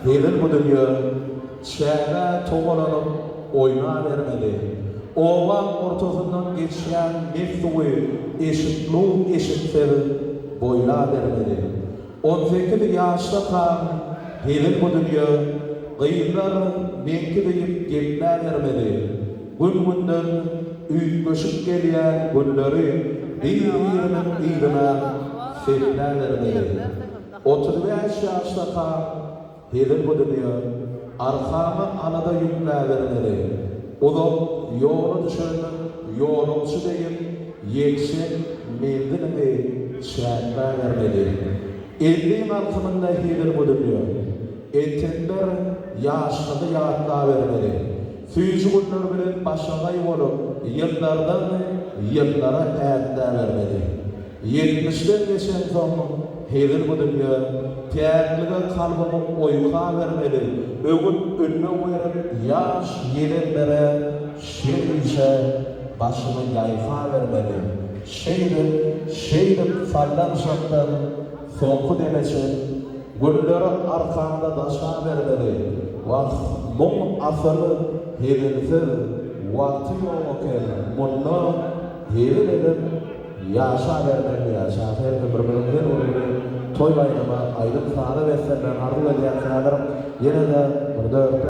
hezil bu dünýe, Çägä togalanyp oýnabermeli. Obaň ortasyndan geçýän mes suwy eşiklu-eşiksiz boýlabermeli. 18 ýaşdakaň hezil bu dünýe, Gyzlar meňki diýip gepläbermeli. Gün-günden üýtgeşik gelýän günleri bir-biriniň yzyna sepläbermeli. 35 ýaşdakaň Hezil bu dünýe, arkaňa alada ýükläbermeli. Uzak ýola düşen ýolagçy deýin ýetjek menziliňi çäkläbermeli. Elliň alkymynda hezil bu dünýe, entekler ýaşlygy ýatlabermeli. Süýji günler bilen başagaý bolup, ýyllardan ýyllara ätläbermeli. Ýetmişden geçeňsoň hezil bu dünýe, Päklige kalbyňy oýka bermeli, Öwüt-ündew berip ýaş ýelenlere Şer işe başyňy ýaýkabermeli. Şeýdip, şeýdip sallançakdan soňky deme çen Günleri arkaňda daşabermeli. Wah, muň asyl hezilsiz wagty ýok eken, munda hezil edip Ýaşabermeli ýaşa her ömrümiziň her bir güni toý baýrama aýdym saza beslenmegini arzuw edýäris häzir ýene-de bir dörtde.